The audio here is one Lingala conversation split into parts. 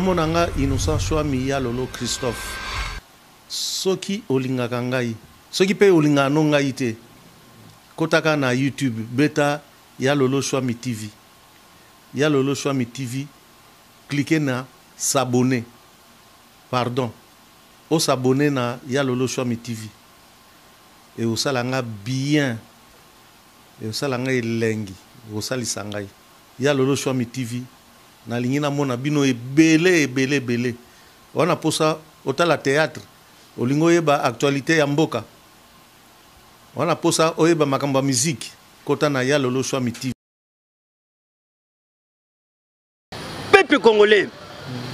Kombo na nga Innocent Shuami ya Lolo Christophe. Soki olingaka ngai, soki pe olingaka no ngai te, kotaka na YouTube beta ya Lolo Shuami TV. Ya Lolo Shuami TV, cliquer na s'abonner. Pardon, o s'abonner na ya Lolo Shuami TV. Ekosala nga bien. Ekosala nga elengi, ekosalisa ngai. Ya Lolo Shuami TV, nalingi namona bino ebele ebele ebele. Wana posa otala theatre, olingi oyeba actualite ya mboka, wana posa oyeba makambo ya musique, kota na Ya Lolo Shuami TV. Peuple congolais,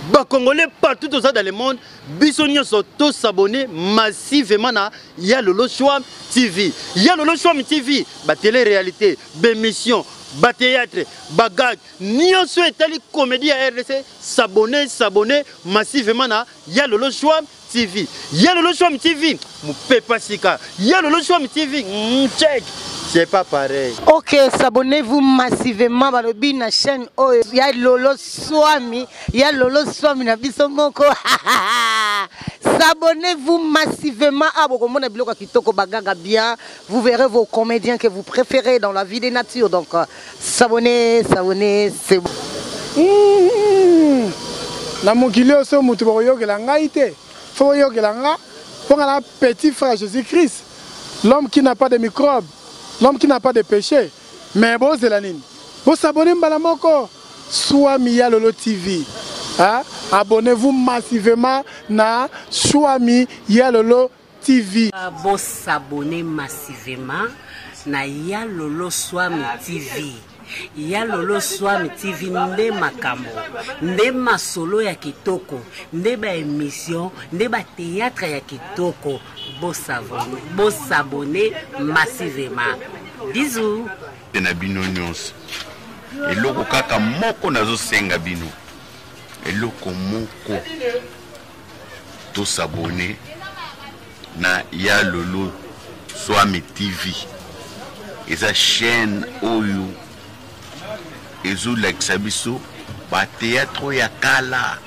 ba congolais partout toza dans le monde, biso nyonso to s'abonner massivement na Ya Lolo Shuami TV. Ya Lolo Shuami TV, ba télé-réalité, ba émission, ba théâtre, ba gag, nyonso etali comédie ya RDC, s'abonner, s'abonner massivement na Ya Lolo Shuami TV. Ya Lolo Shuami TV, mupepa sika. Ya Lolo Shuami TV, check. C'est pas pareil. Ok, s'abonnez-vous massivement balobi na chaîne oyo ya Lolo Swami, ya Lolo Swami na biso moko. S'abonnez-vous massivement à bokomona biloko ya kitoko bagaga bien. Vous verrez vos comédiens que vous préférez dans la vie des natures. Donc s'abonner, s'abonner, c'est bon. Na mokili oyo so moto bakoyokela ngai te, fo boyokela nga mpo nga na petit frère Jésus-Christ, l'homme qui n'a pas de microbe, l'homme qui n'a pas de péché. Mais bozela nini? Bosabone mbala moko Swami ya Lolo TV. Hein? Abonnez-vous massivement na Swami ya Lolo TV. Bo s'abonner massivement na Ya Lolo Swami TV. Ya Lolo Swami TV nde makambo, nde masolo ya kitoko, nde ba emission, nde ba théâtre ya kitoko. Bo s'abonner, bo s'abonner massivement. Bisous. Na bino nyonso eloko kaka moko nazosenga bino eloko moko to s'abonner na ya Lolo Swami TV eza chaîne oyo ezolakisa biso ba théâtre ya kala.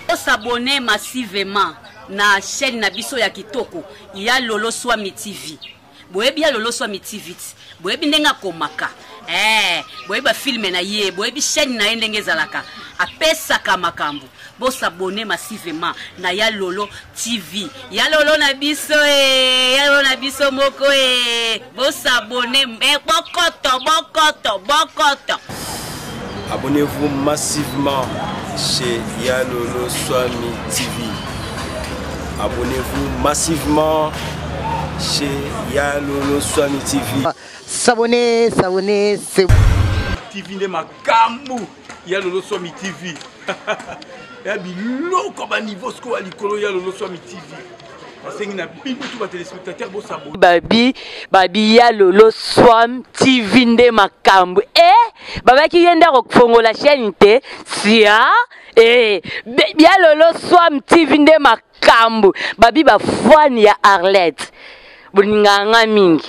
To s'abonner massivement na chaîne na biso ya kitoko ya Lolo Swami TV. Boyebi ya Lolo Swami TV ti. Boyebi ndenge akomaka. Boyebi ba film na ye, boyebi chaîne na ye ndenge ezalaka. Apesaka makambo. Bo s'abonner massivement na ya Lolo TV. Ya Lolo na biso ya Lolo na biso moko. Bo s'abonner, mais bokoto, bokoto, bokoto. Abonnez-vous massivement chez Ya Lolo Swami TV. Abonnez-vous massivement chez Ya Lolo Swami TV. S'abonner, s'abonner, c'est TV nde makambu Ya Lolo Swami TV. Ya biloko ba niveau sikoyo ya likolo Ya Lolo Swami TV. Nasengi na bino tout ba téléspectateurs bo s'abonner. Babi, babi Ya Lolo Swami TV nde makambu. Babaki ye nde akofongola chaîne te. Sia, Ya Lolo Swami TV nde makambu. Babi ba fan ya Arlette. Bolinganga mingi.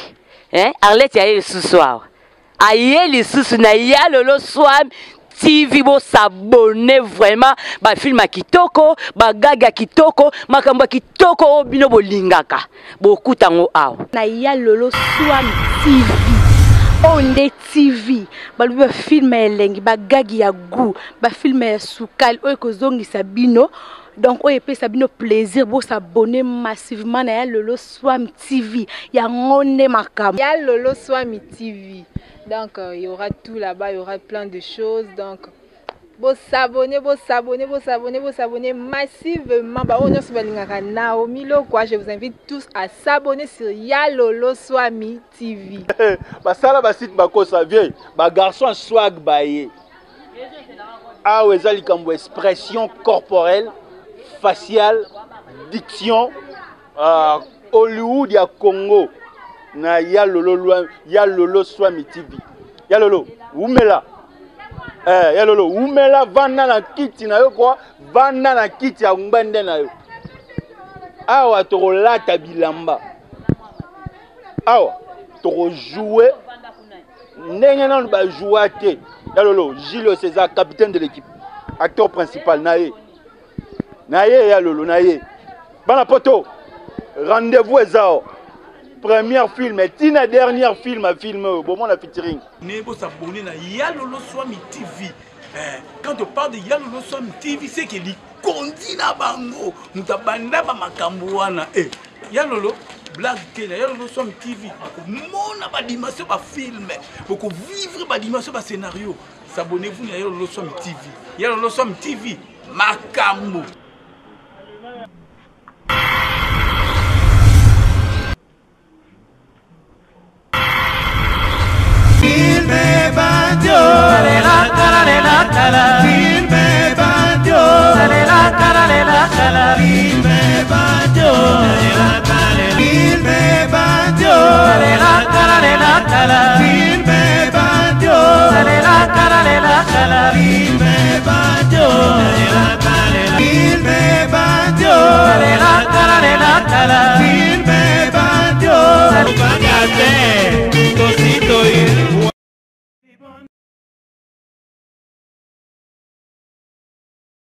Arlette ya ye lisusu awa. Aye lisusu na Ya Lolo Swami TV, bo s'abonner vraiment ba film ya kitoko, ba gag ya kitoko, makambo ya kitoko oyo bino bolingaka. Bokuta ngo awa. Na Ya Lolo Swami TV. Oyo nde TV. Balobi ba film ya elengi, ba gag ya goût, ba film ya sukali oyo ekozongisa bino. Donc oyo epesa bino plaisir, bo s'abonner massivement na Ya Lolo Swami TV. Yango nde makambo. Ya Lolo Swami TV. Donc il y aura tout là-bas, il y aura plein de choses. Donc bo s'abonner, bo s'abonner, bo s'abonner, bo s'abonner massivement. Ba oyo nyonso balingaka Naomi Lokwa, je vous invite tous à s'abonner sur Ya Lolo Swami TV. Basala ba site bakosa vieux, ba garçon swag baye. Awa eza likambo expression corporelle, faciale, diction, Hollywood ya Congo na Ya Lolo lwa, Ya Lolo Swami TV. Ya Lolo, umela. Ya Lolo, umela vanda na kiti na yo kwa, vanda na kiti ya ngbende na yo. Awa tokolata bilamba. Awa tokojouer ndenge nanu ba jouer te. Ya Lolo, Julio César, capitaine de l'équipe, acteur principal na ye. Na ye ya lolo na ye. Bana poto rendez-vous eza o. Première film tina dernière film a film oyo bomona featuring. Ne bo s'abonner na Ya Lolo Swami TV. Eh, quand on parle de Ya Lolo Swami TV, c'est que likondi na bango. Moto abanda ba makambo wana. Eh, Ya Lolo blague te na Ya Lolo Swami TV. Bokomona ba dimension ba film, boko vivre ba dimension ba scénario. S'abonnez-vous na Ya Lolo Swami TV. Ya Lolo Swami TV, makambo.